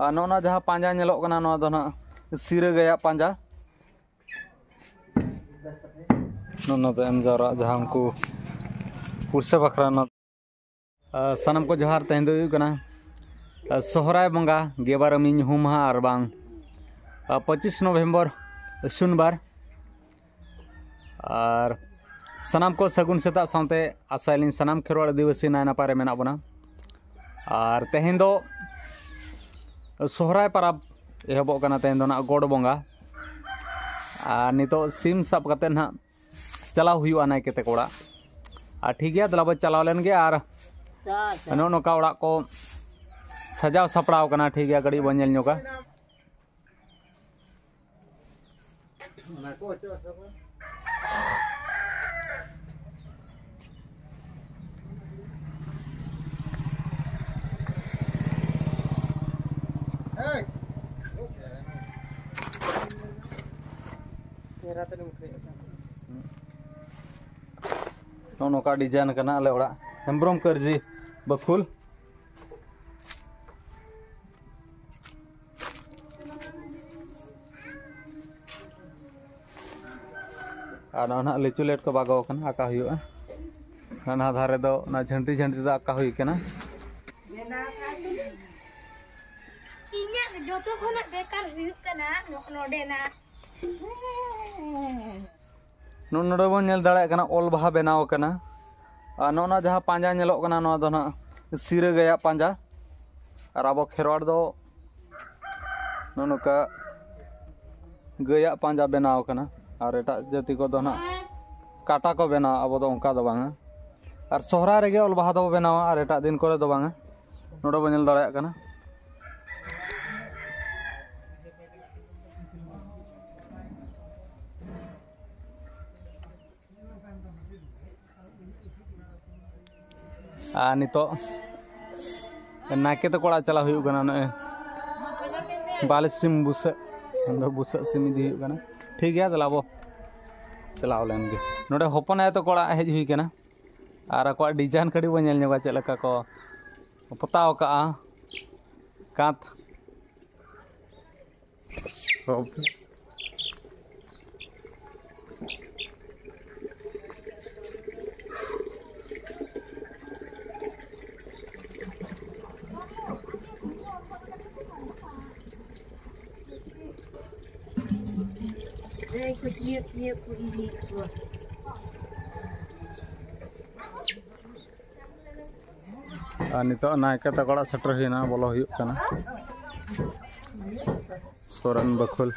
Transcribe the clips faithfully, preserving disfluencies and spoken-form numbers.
ᱟᱨ ᱱᱚᱜᱼᱚ ᱱᱚᱣᱟ ᱡᱟᱦᱟᱸ ᱯᱟᱸᱡᱟ ᱧᱮᱞᱚᱜ ᱠᱟᱱᱟ, ᱱᱚᱣᱟ ᱫᱚ ᱱᱟᱦᱟᱜ ᱥᱤᱨᱟᱹ ᱜᱟᱹᱭᱟᱜ ᱯᱟᱸᱡᱟ᱾ ᱱᱚᱜᱼᱚ ᱱᱚᱣᱟ ᱫᱚ ᱮᱢ ᱡᱟᱣᱨᱟᱜ ᱡᱟᱦᱟᱸ ᱩᱱᱠᱩ ᱯᱩᱲᱥᱟᱹ ᱵᱟᱠᱷᱨᱟ᱾ ᱱᱚᱣᱟ, ᱟᱨ ᱥᱟᱱᱟᱢ ᱠᱚ ᱡᱚᱦᱟᱨ᱾ ᱛᱮᱦᱮᱧ ᱫᱚ ᱦᱩᱭᱩᱜ ᱠᱟᱱᱟ, ᱟᱨ ᱥᱚᱦᱨᱟᱭ ᱵᱚᱸᱜᱟ ᱜᱮᱞ ᱵᱟᱨ ᱧᱩᱦᱩᱢ ᱢᱟᱦᱟ, ᱟᱨ ᱵᱟᱝ, ᱟᱨ ᱯᱚᱸᱪᱤᱥ ᱱᱚᱵᱷᱮᱢᱵᱚᱨ ᱥᱩᱱᱵᱟᱨ᱾ ᱟᱨ ᱥᱟᱱᱟᱢ ᱠᱚ ᱥᱟᱹᱜᱩᱱ ᱥᱮᱛᱟᱜ ᱥᱟᱶᱛᱮ ᱟᱥᱟᱭᱟᱞᱤᱧ ᱥᱟᱱᱟᱢ ᱠᱷᱮᱨᱣᱟᱲ ᱟᱹᱫᱤᱵᱟᱹᱥᱤ ᱱᱟᱭ ᱱᱟᱯᱟᱭ ᱨᱮ ᱢᱮᱱᱟᱜ ᱵᱚᱱᱟ᱾ ᱟᱨ ᱛᱮᱦᱮᱧ ᱫᱚ ᱥᱚᱦᱨᱟᱭ ᱯᱟᱨᱟᱵᱽ ᱮᱦᱚᱵᱚᱜ ᱠᱟᱱᱟ᱾ ᱛᱮᱦᱮᱧ ᱫᱚ ᱱᱟᱜ ᱜᱚᱰ ᱵᱚᱸᱜᱟ, ᱟᱨ ᱱᱤᱛᱚᱜ ᱥᱤᱢ ᱥᱟᱵ ᱠᱟᱛᱮ ᱱᱟᱦᱟᱜ ᱪᱟᱞᱟᱣ ᱦᱩᱭᱩᱜᱼᱟ ᱱᱟᱭᱠᱮ ᱛᱟᱠᱚ ᱚᱲᱟᱜ᱾ ᱟᱨ ᱴᱷᱤᱠ ᱜᱮᱭᱟ, ᱫᱮᱞᱟ ᱵᱚ ᱪᱟᱞᱟᱣ ᱞᱮᱱ ᱜᱮ᱾ ᱟᱨ ᱱᱚᱜᱼᱚ ᱱᱚᱝᱠᱟ ᱚᱲᱟᱜ ᱠᱚ ᱥᱟᱡᱟᱣ ᱥᱟᱯᱲᱟᱣ ᱠᱟᱱᱟ᱾ ᱴᱷᱤᱠ ᱜᱮᱭᱟ, ᱠᱟᱹᱴᱤᱡ ᱵᱚᱱ ᱧᱮᱞ ᱧᱚᱜᱟ᱾ ᱱᱚᱜᱼᱚ ᱱᱚᱝᱠᱟ ᱰᱤᱡᱟᱭᱤᱱ ᱠᱟᱱᱟ ᱟᱞᱮ ᱚᱲᱟᱜ᱾ ᱦᱮᱢᱵᱨᱚᱢ ᱠᱟᱹᱨᱡᱤ ᱵᱟᱹᱠᱷᱩᱞ᱾ ᱟᱨ ᱱᱚᱣᱟ ᱱᱟᱦᱟᱜ ᱞᱤᱪᱩ ᱞᱮᱴ ᱠᱚ ᱵᱟᱜᱟᱣ ᱠᱟᱱᱟ, ᱟᱸᱠᱟ ᱦᱩᱭᱩᱜᱼᱟ᱾ ᱦᱟᱱᱟ ᱫᱷᱟᱨᱮ ᱫᱚ ᱚᱱᱟ ᱡᱷᱟᱹᱱᱴᱤ ᱡᱷᱟᱹᱱᱴᱤ ᱫᱚ ᱟᱸᱠᱟ ᱦᱩᱭ ᱠᱟᱱᱟ᱾ ᱤᱧᱟᱹᱜ ᱡᱚᱛᱚ ᱠᱷᱚᱱᱟᱜ ᱵᱮᱠᱟᱨ ᱦᱩᱭᱩᱜ ᱠᱟᱱᱟ ᱱᱚ-, ᱱᱚᱰᱮᱱᱟᱜ᱾ ᱱᱚ-, ᱱᱚᱰᱮ ᱵᱚᱱ ᱧᱮᱞ ᱫᱟᱲᱮᱭᱟᱜ ᱠᱟᱱᱟ, ᱚᱞ ᱵᱟᱦᱟ ᱵᱮᱱᱟᱣ ᱠᱟᱱᱟ᱾ ᱟᱨ ᱱᱚᱜᱼᱚ ᱱᱟ ᱡᱟᱦᱟᱸ ᱯᱟᱸᱡᱟ ᱧᱮᱞᱚᱜ ᱠᱟᱱᱟ, ᱱᱚᱣᱟ ᱫᱚ ᱱᱟᱦᱟᱜ ᱥᱤᱨᱟᱹ ᱜᱟᱹᱭᱟᱜ ᱯᱟᱸᱡᱟ᱾ ᱟᱨ ᱟᱵᱚ ᱠᱷᱮᱨᱣᱟᱲ ᱫᱚ ᱱᱚᱜᱼᱚ ᱱᱚᱝᱠᱟ ᱜᱟᱹᱭᱟᱜ ᱯᱟᱸᱡᱟ ᱵᱮᱱᱟᱣ ᱠᱟᱱᱟ᱾ ᱟᱨ ᱮᱴᱟᱜ ᱡᱟᱹᱛᱤ ᱠᱚᱫᱚ ᱱᱟᱦᱟᱜ ᱠᱟᱴᱟ ᱠᱚ ᱵᱮᱱᱟᱣᱟ, ᱟᱵᱚ ᱫᱚ ᱚᱱᱠᱟ ᱫᱚ ᱵᱟᱝᱟ᱾ ᱟᱨ ᱥᱚᱦᱨᱟᱭ ᱨᱮᱜᱮ ᱚᱞ ᱵᱟᱦᱟ ᱫᱚᱵᱚ ᱵᱮᱱᱟᱣᱟ, ᱟᱨ ᱮᱴᱟᱜ ᱫᱤᱱ ᱠᱚᱨᱮ ᱫᱚ ᱵᱟᱝᱟ᱾ ᱱᱚᱰᱮ ᱵᱚ ᱧᱮᱞ ᱫᱟᱲᱮᱭᱟᱜ ᱠᱟᱱᱟ᱾ ᱟᱨ ᱱᱤᱛᱚᱜ ᱱᱟᱭᱠᱮ ᱛᱟᱠᱚ ᱚᱲᱟᱜ ᱪᱟᱞᱟᱣ ᱦᱩᱭᱩᱜ ᱠᱟᱱᱟ᱾ ᱱᱚᱜᱼᱚᱭ ᱵᱟᱞᱮ ᱥᱤᱢ ᱵᱩᱥᱟᱹᱜ, ᱟᱫᱚ ᱵᱩᱥᱟᱹᱜ ᱥᱤᱢ ᱤᱫᱤ ᱦᱩᱭᱩᱜ ᱠᱟᱱᱟ᱾ ᱴᱷᱤᱠ ᱜᱮᱭᱟ, ᱛᱟᱦᱞᱮ ᱟᱵᱚ ᱪᱟᱞᱟᱣ ᱞᱮᱱ ᱜᱮ᱾ ᱱᱚᱰᱮ ᱦᱚᱯᱚᱱ ᱟᱭᱳ ᱛᱟᱠᱚ ᱚᱲᱟᱜ ᱦᱮᱡ ᱦᱩᱭ ᱠᱟᱱᱟ᱾ ᱟᱨ ᱟᱠᱚᱣᱟᱜ ᱰᱤᱡᱟᱭᱤᱱ ᱠᱟᱹᱴᱤᱡ ᱵᱚᱱ ᱧᱮᱞ ᱧᱚᱜᱟ, ᱪᱮᱫ ᱞᱮᱠᱟ ᱠᱚ ᱯᱚᱛᱟᱣ ᱠᱟᱜᱼᱟ ᱠᱟᱸᱛ᱾ ᱦᱚᱸ᱾ ᱮᱭ ᱠᱚ ᱪᱤᱭᱟᱹ ᱪᱤᱭᱟᱹ ᱠᱚ ᱤᱫᱤᱭᱮᱫ ᱠᱚᱣᱟ᱾ ᱟᱨ ᱱᱤᱛᱚᱜ ᱱᱟᱭᱠᱮ ᱛᱟᱠᱚ ᱚᱲᱟᱜ ᱥᱮᱴᱮᱨ ᱦᱩᱭᱱᱟ, ᱵᱚᱞᱚ ᱦᱩᱭᱩᱜ ᱠᱟᱱᱟ᱾ ᱥᱚᱨᱮᱱ ᱵᱟᱹᱠᱷᱩᱞ᱾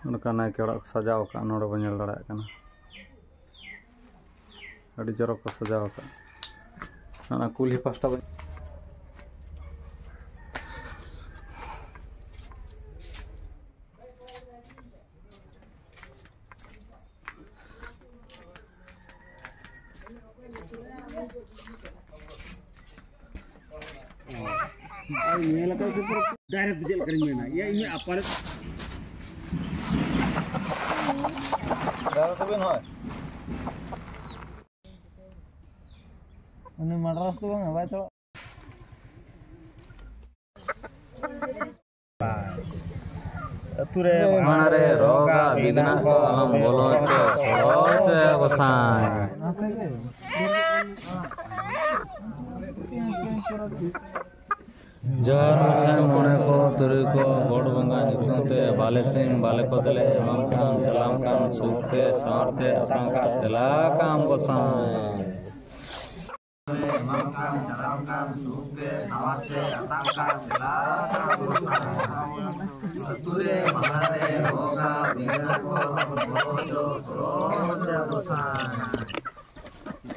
ᱚᱱᱠᱟ ᱱᱟᱭᱠᱮ ᱚᱲᱟᱜ ᱠᱚ ᱥᱟᱡᱟᱣ ᱟᱠᱟᱫ, ᱱᱚᱰᱮ ᱵᱚᱱ ᱧᱮᱞ ᱫᱟᱲᱮᱭᱟᱜ ᱠᱟᱱᱟ᱾ ᱟᱹᱰᱤ ᱪᱚᱨᱚᱠ ᱠᱚ ᱥᱟᱡᱟᱣ ᱟᱠᱟᱫ᱾ ᱚᱱᱟ ᱠᱩᱞᱦᱤ ᱯᱟᱥᱴᱟ ᱵᱚᱱ ᱟᱨ ᱧᱮᱞ ᱟᱠᱟᱫ ᱠᱚ ᱯᱩᱨᱟᱹ direct ᱪᱮᱫ ᱞᱮᱠᱟᱧ ᱢᱮᱱᱟ, ᱤᱭᱟᱹ, ᱤᱧ ᱟᱯᱟᱨ᱾ ᱫᱟᱫᱟ ᱛᱟᱵᱮᱱ ᱦᱚᱸ᱾ ᱩᱱᱤ ᱢᱟᱰᱨᱟᱥ ᱫᱚ ᱵᱟᱝᱟ, ᱵᱟᱭ ᱪᱟᱞᱟᱜ᱾ ᱟᱹᱛᱩ ᱨᱮ ᱢᱟᱲᱟᱝ ᱨᱮ ᱨᱳᱜᱽ ᱟᱜ ᱵᱤᱜᱷᱱᱟᱜ ᱠᱚ ᱟᱞᱚᱢ ᱵᱚᱞᱚ ᱦᱚᱪᱚ, ᱥᱚᱲᱚ ᱦᱚᱪᱚᱭᱟ ᱜᱚᱸᱥᱟᱭ᱾ ᱡᱚᱦᱟᱨ ᱜᱚᱸᱥᱟᱭ ᱢᱚᱬᱮ ᱠᱚ, ᱛᱩᱨᱩᱭ ᱠᱚ, ᱜᱚᱰ ᱵᱚᱸᱜᱟ ᱧᱩᱛᱩᱢ ᱛᱮ ᱵᱟᱞᱮ ᱥᱤᱢ, ᱵᱟᱞᱮ ᱠᱚ ᱫᱮᱞᱮ ᱮᱢᱟᱢ ᱠᱟᱱ, ᱪᱟᱞᱟᱣ ᱠᱟᱱ ᱥᱩᱠ ᱛᱮ, ᱥᱟᱶᱟᱨ ᱛᱮ, ᱟᱛᱟᱝ ᱠᱟᱜ ᱛᱮᱞᱟ ᱠᱟᱜ ᱟᱢ ᱜᱚᱸᱥᱟᱭ᱾ ᱮᱢᱟᱢ ᱠᱟᱱ, ᱪᱟᱞᱟᱣ ᱠᱟᱱ ᱥᱩᱠ ᱛᱮ, ᱥᱟᱶᱟᱨ ᱛᱮ, ᱟᱛᱟᱝ ᱠᱟᱜ ᱛᱮᱞᱟ ᱠᱟᱜ ᱟᱢ ᱜᱚᱸᱥᱟᱭ᱾ ᱟᱹᱛᱩ ᱨᱮ ᱢᱟᱦᱟ ᱨᱮ ᱨᱳᱜᱽ ᱟᱜ ᱵᱤᱜᱷᱱᱟᱹ ᱠᱚ ᱵᱚᱞᱚ ᱦᱚᱪᱚ, ᱥᱚᱲᱚ ᱦᱚᱪᱚᱭᱟ ᱜᱚᱸᱥᱟᱭ᱾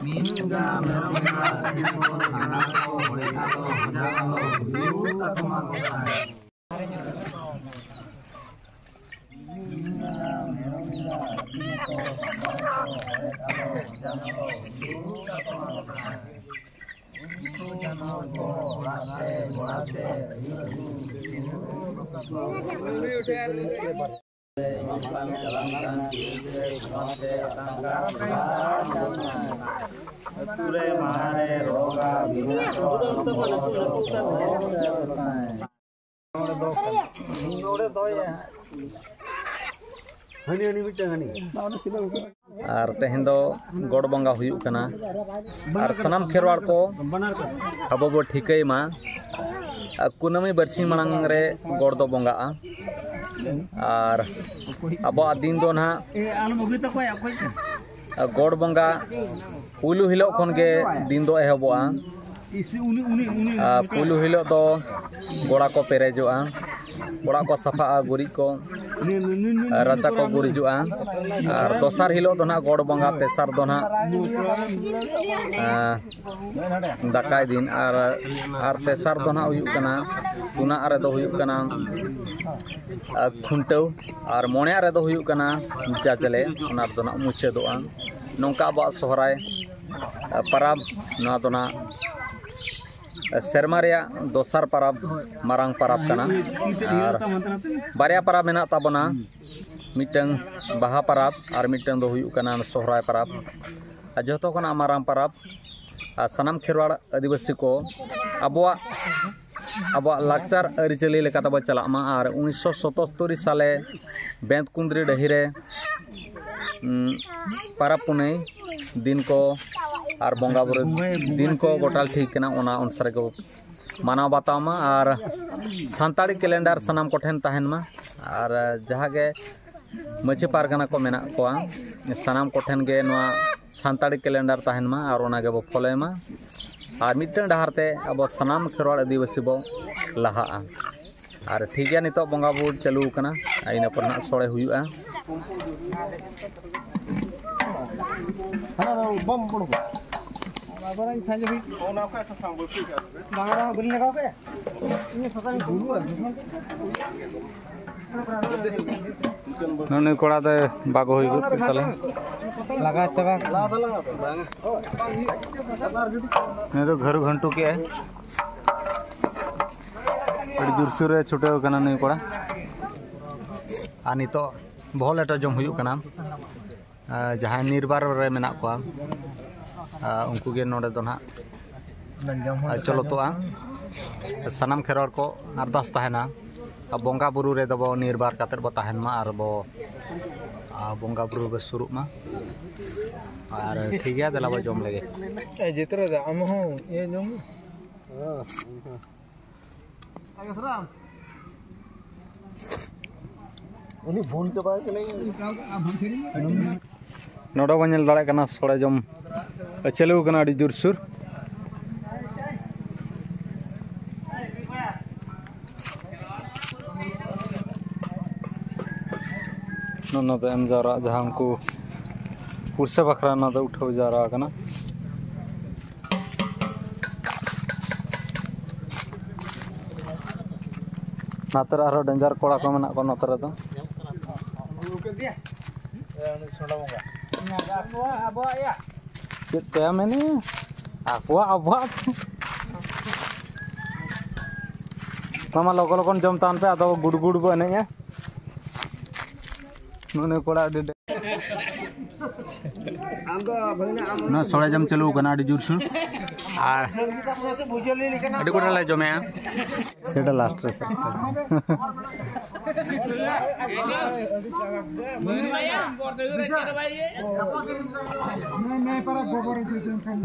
ᱢᱤᱦᱩ ᱮᱸᱜᱟ, ᱢᱮᱨᱚᱢ ᱮᱸᱜᱟ, ᱟᱹᱛᱤᱧ ᱠᱚ, ᱥᱟᱸᱜᱟ ᱠᱚ, ᱦᱚᱲᱮ ᱠᱟᱞᱚ, ᱵᱷᱩᱡᱟ ᱠᱟᱞᱚ, ᱦᱩᱭᱩᱜ ᱛᱟᱠᱚ ᱢᱟ ᱜᱚᱸᱥᱟᱭ᱾ ᱢᱤᱦᱩ ᱮᱸᱜᱟ, ᱢᱮᱨᱚᱢ ᱮᱸᱜᱟ, ᱟᱹᱛᱤᱧ ᱠᱚ, ᱥᱟᱸᱜᱟ ᱠᱚ, ᱦᱚᱲᱮ ᱠᱟᱞᱚ, ᱵᱷᱩᱡᱟ ᱠᱟᱞᱚ, ᱦᱩᱭᱩᱜ ᱛᱟᱠᱚ ᱢᱟ ᱜᱚᱸᱥᱟᱭ᱾ ᱩᱱᱠᱩ ᱡᱟᱱᱣᱟᱨ ᱠᱚ ᱚᱲᱟᱜ ᱛᱮ, ᱜᱚᱲᱟ ᱛᱮ, ᱟᱹᱭᱩᱨ ᱟᱹᱜᱩ, ᱦᱩᱭᱩᱜ ᱛᱟᱠᱚ ᱢᱟ ᱜᱚᱸᱥᱟᱭ᱾ ᱟᱹᱛᱩ ᱨᱮ ᱢᱟᱦᱟ ᱨᱮ ᱨᱚᱜᱟ ᱵᱤᱱᱟ ᱟᱨ ᱛᱮᱦᱮᱧ ᱫᱚ ᱜᱚᱰ ᱵᱚᱸᱜᱟ ᱦᱩᱭᱩᱜ ᱠᱟᱱᱟ᱾ ᱟᱨ ᱥᱟᱱᱟᱢ ᱠᱷᱮᱨᱣᱟᱲ ᱠᱚ ᱟᱵᱚ ᱵᱚ ᱴᱷᱤᱠᱟᱹᱭ ᱢᱟ, ᱟᱨ ᱠᱩᱱᱟᱹᱢᱤ ᱵᱟᱨᱥᱤᱧ ᱢᱟᱲᱟᱝ ᱨᱮ ᱜᱚᱰ ᱫᱚ ᱵᱚᱸᱜᱟᱜᱼᱟ᱾ ᱟᱨ ᱟᱵᱚᱣᱟᱜ ᱫᱤᱱ ᱫᱚ ᱱᱟᱦᱟᱜ ᱜᱚᱰ ᱵᱚᱸᱜᱟ ᱯᱩᱭᱞᱩ ᱦᱤᱞᱳᱜ ᱠᱷᱚᱱ ᱜᱮ ᱫᱤᱱ ᱫᱚ ᱮᱦᱚᱵᱚᱜᱼᱟ᱾ ᱟᱨ ᱯᱩᱭᱞᱩ ᱦᱤᱞᱳᱜ ᱫᱚ ᱜᱚᱲᱟ ᱠᱚ ᱯᱮᱨᱮᱡᱚᱜᱼᱟ, ᱚᱲᱟᱜ ᱠᱚ ᱥᱟᱯᱷᱟᱜᱼᱟ, ᱜᱩᱨᱤᱡ ᱠᱚ, ᱨᱟᱪᱟ ᱠᱚ ᱜᱩᱨᱤᱡᱚᱜᱼᱟ᱾ ᱟᱨ ᱫᱚᱥᱟᱨ ᱦᱤᱞᱳᱜ ᱫᱚ ᱱᱟᱦᱟᱜ ᱜᱚᱰ ᱵᱚᱸᱜᱟ, ᱛᱮᱥᱟᱨ ᱫᱚ ᱱᱟᱦᱟᱜ, ᱟᱸ, ᱫᱟᱠᱟᱭ ᱫᱤᱱ᱾ ᱟᱨ, ᱟᱨ ᱛᱮᱥᱟᱨ ᱫᱚ ᱱᱟᱦᱟᱜ ᱦᱩᱭᱩᱜ ᱠᱟᱱᱟ, ᱯᱩᱱᱟᱜ ᱨᱮᱫᱚ ᱦᱩᱭᱩᱜ ᱠᱟᱱᱟ, ᱟᱸ, ᱠᱷᱩᱱᱴᱟᱹᱣ᱾ ᱟᱨ ᱢᱚᱬᱮᱭᱟᱜ ᱨᱮᱫᱚ ᱦᱩᱭᱩᱜ ᱠᱟᱱᱟ ᱡᱟᱡᱽᱞᱮ, ᱚᱱᱟ ᱨᱮᱫᱚ ᱱᱟᱦᱟᱜ ᱢᱩᱪᱟᱹᱫᱚᱜᱼᱟ᱾ ᱱᱚᱝᱠᱟ ᱟᱵᱚᱣᱟᱜ ᱥᱚᱦᱨᱟᱭ, ᱟᱸ, ᱯᱟᱨᱟᱵᱽ, ᱱᱚᱣᱟ ᱫᱚ ᱱᱟᱦᱟᱜ ᱥᱮᱨᱢᱟ ᱨᱮᱭᱟᱜ ᱫᱚᱥᱟᱨ ᱯᱟᱨᱟᱵᱽ, ᱢᱟᱨᱟᱝ ᱯᱟᱨᱟᱵᱽ ᱠᱟᱱᱟ᱾ ᱟᱨ ᱵᱟᱨᱭᱟ ᱯᱟᱨᱟᱵᱽ ᱢᱮᱱᱟᱜ ᱛᱟᱵᱚᱱᱟ, ᱢᱤᱫᱴᱟᱝ ᱵᱟᱦᱟ ᱯᱟᱨᱟᱵᱽ ᱟᱨ ᱢᱤᱫᱴᱟᱝ ᱫᱚ ᱦᱩᱭᱩᱜ ᱠᱟᱱᱟ ᱥᱚᱦᱨᱟᱭ ᱯᱟᱨᱟᱵᱽ᱾ ᱟᱨ ᱡᱚᱛᱚ ᱠᱷᱚᱱᱟᱜ ᱢᱟᱨᱟᱝ ᱯᱟᱨᱟᱵᱽ, ᱟᱨ ᱥᱟᱱᱟᱢ ᱠᱷᱮᱨᱣᱟᱲ ᱟᱹᱫᱤᱵᱟᱹᱥᱤ ᱠᱚ ᱟᱵᱚᱣᱟᱜ, ᱟᱵᱚᱣᱟᱜ ᱞᱟᱠᱪᱟᱨ ᱟᱹᱨᱤᱪᱟᱹᱞᱤ ᱞᱮᱠᱟ ᱛᱮᱵᱚ ᱪᱟᱞᱟᱜ ᱢᱟ᱾ ᱟᱨ ᱩᱱᱤᱥᱥᱚ ᱥᱚᱛᱚᱥᱛᱳᱨᱤ ᱥᱟᱞᱮ ᱵᱮᱸᱛᱠᱩᱸᱫᱽᱨᱤ ᱰᱟᱹᱦᱤ ᱨᱮ, ᱩᱸ, ᱯᱟᱨᱟᱵᱽ ᱯᱩᱱᱟᱹᱭ ᱫᱤᱱ ᱠᱚ ᱟᱨ ᱵᱚᱸᱜᱟ ᱵᱩᱨᱩ ᱫᱤᱱ ᱠᱚ ᱜᱚᱴᱟ ᱴᱷᱤᱠ ᱠᱟᱱᱟ, ᱚᱱᱟ ᱚᱱᱩᱥᱟᱨ ᱜᱮ ᱢᱟᱱᱟᱣ ᱵᱟᱛᱟᱣ ᱢᱟ᱾ ᱟᱨ ᱥᱟᱱᱛᱟᱲᱤ ᱠᱮᱞᱮᱱᱰᱟᱨ ᱥᱟᱱᱟᱢ ᱠᱚᱴᱷᱮᱱ ᱛᱟᱦᱮᱱ ᱢᱟ᱾ ᱟᱨ ᱡᱟᱦᱟᱸ ᱜᱮ ᱢᱟᱹᱡᱷᱤ ᱯᱟᱨᱜᱟᱱᱟ ᱠᱚ ᱢᱮᱱᱟᱜ ᱠᱚᱣᱟ, ᱥᱟᱱᱟᱢ ᱠᱚᱴᱷᱮᱱ ᱜᱮ ᱱᱚᱣᱟ ᱥᱟᱱᱛᱟᱲᱤ ᱠᱮᱞᱮᱱᱰᱟᱨ ᱛᱟᱦᱮᱱ ᱢᱟ ᱟᱨ ᱚᱱᱟ ᱜᱮᱵᱚ ᱯᱷᱚᱞᱳᱭ ᱢᱟ᱾ ᱟᱨ ᱢᱤᱫᱴᱟᱝ ᱰᱟᱦᱟᱨ ᱛᱮ ᱟᱵᱚ ᱥᱟᱱᱟᱢ ᱠᱷᱮᱨᱣᱟᱲ ᱟᱹᱫᱤᱵᱟᱹᱥᱤ ᱵᱚ ᱞᱟᱦᱟᱜᱼᱟ᱾ ᱟᱨ ᱴᱷᱤᱠ ᱜᱮᱭᱟ, ᱱᱤᱛᱚᱜ ᱵᱚᱸᱜᱟ ᱵᱩᱨᱩ ᱪᱟᱹᱞᱩ ᱟᱠᱟᱱᱟ, ᱟᱨ ᱤᱱᱟᱹ ᱯᱚᱨᱮ ᱱᱟᱜ ᱥᱚᱲᱮ ᱦᱩᱭᱩᱜᱼᱟ᱾ ᱱᱩᱭ ᱠᱚᱲᱟ ᱫᱚ ᱵᱟᱜᱚ ᱦᱩᱭ ᱜᱚᱫ ᱠᱮᱫ ᱛᱟᱞᱮ᱾ ᱞᱟᱜᱟ ᱪᱟᱵᱟ᱾ ᱱᱩᱭ ᱫᱚ ᱜᱷᱟᱹᱨᱩ ᱜᱷᱟᱹᱱᱴᱩ ᱠᱮᱜᱼᱟᱭ᱾ ᱟᱹᱰᱤ ᱡᱳᱨᱥᱳᱨ ᱮ ᱪᱷᱩᱴᱟᱹᱣ ᱠᱟᱱᱟ ᱱᱩᱭ ᱠᱚᱲᱟ᱾ ᱟᱨ ᱱᱤᱛᱚᱜ ᱵᱚᱦᱚᱜ ᱞᱮᱴᱚ ᱡᱚᱢ ᱦᱩᱭᱩᱜ ᱠᱟᱱᱟ᱾ ᱟᱨ ᱡᱟᱦᱟᱸᱭ ᱱᱤᱨᱵᱟᱨ ᱨᱮ ᱢᱮᱱᱟᱜ ᱠᱚᱣᱟ, ᱟᱨ ᱩᱱᱠᱩ ᱜᱮ ᱱᱚᱰᱮ ᱫᱚ ᱱᱟᱦᱟᱜ ᱟᱨ ᱪᱚᱞᱚᱛᱚᱜᱼᱟ᱾ ᱥᱟᱱᱟᱢ ᱠᱷᱮᱨᱣᱟᱲ ᱠᱚ ᱟᱨᱫᱟᱥ ᱛᱟᱦᱮᱱᱟ, ᱟᱨ ᱵᱚᱸᱜᱟ ᱵᱩᱨᱩ ᱨᱮᱫᱚ ᱵᱚ ᱱᱤᱨᱵᱟᱨ ᱠᱟᱛᱮᱫ ᱵᱚ ᱛᱟᱦᱮᱱ ᱢᱟ, ᱟᱨ ᱵᱚ, ᱟᱨ ᱵᱚᱸᱜᱟ ᱵᱩᱨᱩ ᱵᱚ ᱥᱩᱨᱩᱜ ᱢᱟ᱾ ᱟᱨ ᱴᱷᱤᱠ ᱜᱮᱭᱟ, ᱫᱮᱞᱟ ᱵᱚ ᱡᱚᱢ ᱞᱮᱜᱮ᱾ ᱮ, ᱡᱤᱛᱨᱚ ᱫᱟ, ᱟᱢ ᱦᱚᱸ ᱤᱭᱟᱹ ᱡᱚᱢ ᱢᱮ᱾ ᱩᱱᱤ ᱵᱷᱩᱞ ᱪᱟᱵᱟᱭ ᱠᱟᱱᱟᱭ᱾ ᱱᱚᱰᱮ ᱵᱚᱱ ᱧᱮᱞ ᱫᱟᱲᱮᱭᱟᱜ ᱠᱟᱱᱟ, ᱥᱚᱲᱮ ᱡᱚᱢ ᱪᱟᱹᱞᱩ ᱠᱟᱱᱟ ᱟᱹᱰᱤ ᱡᱳᱨᱥᱳᱨ᱾ ᱱᱚᱣᱟ ᱫᱚ ᱮᱢ ᱡᱟᱣᱨᱟᱜ, ᱡᱟᱦᱟᱸ ᱩᱱᱠᱩ ᱯᱩᱲᱥᱟᱹ ᱵᱟᱠᱷᱨᱟ ᱱᱚᱣᱟ ᱫᱚ ᱩᱴᱷᱟᱹᱣ ᱡᱟᱣᱨᱟ ᱟᱠᱟᱱᱟ᱾ ᱱᱚᱛᱮ ᱨᱮ ᱟᱨᱦᱚᱸ ᱰᱮᱧᱡᱟᱨ ᱠᱚᱲᱟ ᱠᱚ ᱢᱮᱱᱟᱜ ᱠᱚᱣᱟ ᱱᱚᱛᱮ ᱨᱮᱫᱚ᱾ ᱪᱮᱫ ᱯᱮ ᱢᱮᱱᱮᱫᱼᱟ? ᱟᱠᱚᱣᱟᱜ ᱟᱵᱚᱣᱟᱜ᱾ ᱢᱟᱢᱟ, ᱞᱚᱜᱚᱱ ᱞᱚᱜᱚᱱ ᱡᱚᱢ ᱛᱟᱵᱚᱱ ᱯᱮ, ᱟᱫᱚ ᱜᱩᱰ ᱜᱩᱰ ᱵᱚ ᱮᱱᱮᱡᱼᱟ᱾ ᱱᱩᱱᱩ ᱠᱚᱲᱟ ᱟᱹᱰᱤ ᱰᱷᱮᱨ᱾ ᱱᱚᱣᱟ ᱥᱚᱲᱮ ᱡᱚᱢ ᱪᱟᱹᱞᱩ ᱟᱠᱟᱱᱟ ᱟᱹᱰᱤ ᱡᱳᱨᱥᱳᱨ, ᱟᱨ ᱟᱹᱰᱤ ᱜᱚᱴᱟ ᱞᱮ ᱡᱚᱢᱮᱜᱼᱟ᱾ ᱥᱮᱴᱟ ᱞᱟᱥᱴ ᱨᱮ ᱥᱮ᱾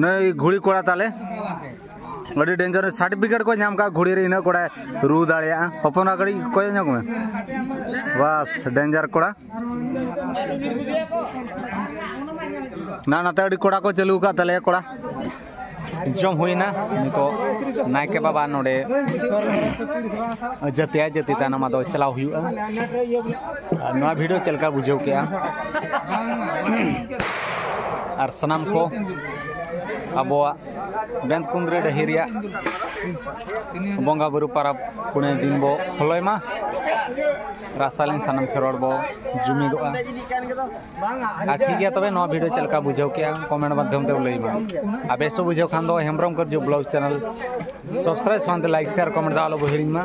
ᱱᱩᱭ ᱜᱷᱩᱲᱤ ᱠᱚᱲᱟ ᱛᱟᱞᱮ ᱟᱹᱰᱤ ᱰᱮᱧᱡᱟᱨ ᱥᱟᱨᱴᱤᱯᱷᱤᱠᱮᱴ ᱠᱚ ᱧᱟᱢ ᱠᱟᱜ ᱜᱷᱩᱲᱤ ᱨᱮ, ᱤᱱᱟᱹ ᱠᱚᱲᱟᱭ ᱨᱩ ᱫᱟᱲᱮᱭᱟᱜᱼᱟ᱾ ᱦᱚᱯᱚᱱ ᱮᱨᱟ ᱠᱟᱹᱴᱤᱡ ᱠᱚᱭᱚᱜ ᱧᱚᱜ ᱢᱮ, ᱵᱟᱥ ᱰᱮᱧᱡᱟᱨ ᱠᱚᱲᱟ᱾ ᱱᱟ ᱱᱟᱛᱮ ᱟᱹᱰᱤ ᱠᱚᱲᱟ ᱠᱚ ᱪᱟᱹᱞᱩ ᱟᱠᱟᱫ ᱛᱟᱞᱮᱭᱟ ᱠᱚᱲᱟ᱾ ᱡᱚᱢ ᱦᱩᱭᱱᱟ᱾ ᱱᱤᱛᱚᱜ ᱱᱟᱭᱠᱮ ᱵᱟᱵᱟ ᱱᱚᱰᱮ ᱡᱟᱹᱛᱤᱭᱟ ᱡᱟᱹᱛᱤ ᱛᱟᱭᱱᱚᱢ ᱟᱫᱚ ᱪᱟᱞᱟᱣ ᱦᱩᱭᱩᱜᱼᱟ᱾ ᱟᱨ ᱱᱚᱣᱟ ᱵᱷᱤᱰᱤᱭᱳ ᱪᱮᱫ ᱞᱮᱠᱟ ᱵᱩᱡᱷᱟᱹᱣ ᱠᱮᱜᱼᱟ? ᱟᱨ ᱥᱟᱱᱟᱢ ᱠᱚ ᱟᱵᱚᱣᱟᱜ ᱵᱮᱸᱫᱽᱠᱩᱸᱫᱽᱨᱤ ᱰᱟᱹᱦᱤ ᱨᱮᱭᱟᱜ ᱵᱚᱸᱜᱟ ᱵᱩᱨᱩ ᱯᱟᱨᱟᱵᱽ ᱯᱩᱱᱟᱹᱭ ᱫᱤᱱ ᱵᱚ ᱦᱚᱞᱚᱭ ᱢᱟ᱾ ᱨᱟᱥᱟᱞᱤᱱ ᱥᱟᱱᱟᱢ ᱠᱷᱮᱨᱣᱟᱲ ᱵᱚ ᱡᱩᱢᱤᱫᱚᱜᱼᱟ᱾ ᱟᱨ ᱴᱷᱤᱠ ᱜᱮᱭᱟ, ᱛᱚᱵᱮ ᱱᱚᱣᱟ ᱵᱷᱤᱰᱤᱭᱳ ᱪᱮᱫ ᱞᱮᱠᱟ ᱵᱩᱡᱷᱟᱹᱣ ᱠᱮᱜᱼᱟ, ᱠᱚᱢᱮᱱᱴ ᱢᱟᱫᱽᱫᱷᱚᱢ ᱛᱮ ᱞᱟᱹᱭ ᱢᱟ᱾ ᱟᱨ ᱵᱮᱥ ᱵᱩᱡᱷᱟᱹᱣ ᱠᱷᱟᱱ ᱫᱚ ᱦᱮᱢᱵᱨᱚᱢ ᱠᱟᱹᱨᱡᱩ ᱵᱞᱚᱜ ᱪᱮᱱᱮᱞ ᱥᱟᱵᱥᱠᱨᱟᱭᱤᱵᱽ ᱥᱟᱶᱛᱮ ᱞᱟᱭᱤᱠ, ᱥᱮᱭᱟᱨ, ᱠᱚᱢᱮᱱᱴ ᱫᱚ ᱟᱞᱚ ᱵᱚ ᱦᱤᱲᱤᱧ ᱢᱟ᱾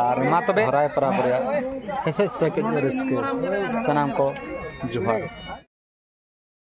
ᱟᱨ ᱢᱟ ᱛᱚᱵᱮ ᱥᱚᱦᱨᱟᱭ ᱯᱚᱨᱚᱵᱽ ᱨᱮᱭᱟᱜ ᱦᱮᱸᱥᱮ ᱥᱮ ᱠᱟᱹᱡ ᱨᱟᱹᱥᱠᱟᱹ ᱥᱟᱱᱟᱢ ᱠᱚ ᱡᱚᱦᱟᱨ᱾